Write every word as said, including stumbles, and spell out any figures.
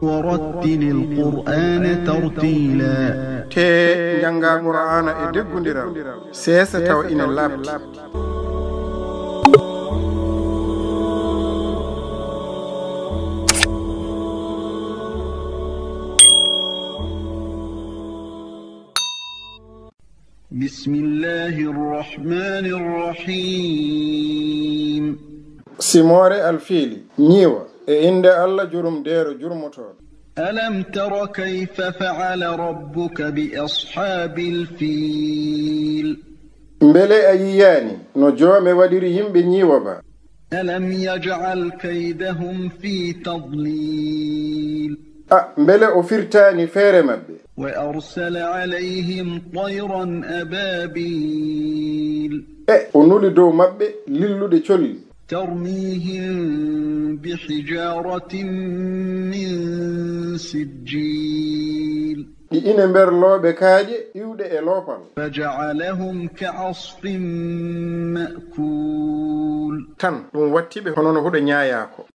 ورتل القرآن ترتيلا. Tee njanngaa Qur'aana e deggundiral, seesa tawa ina laaɓti. بسم الله الرحمن الرحيم. Simoore Alfiili, ñiiwa, e innde Alla jurumdeero jurmotooɗo. ألم تر كيف فعل ربك بأصحاب الفيل. Mbele a yiyaani no Joome waɗiri yimɓe ñiiwa ba? ألم يجعل كيدهم في تضليل. A, mbele o firtaani feere maɓɓe? وأرسل عليهم طيرا أبابيل. E o nuli dow maɓɓe lilluɗe colli. ترميهم بحجارة من سجيل. Ɗi ine mberloo ɓe kaaƴe iwɗe e loopal. فجعلهم كعصف مأكول. Tan ɗum watti ɓe hono no huɗo ñaayaa ko.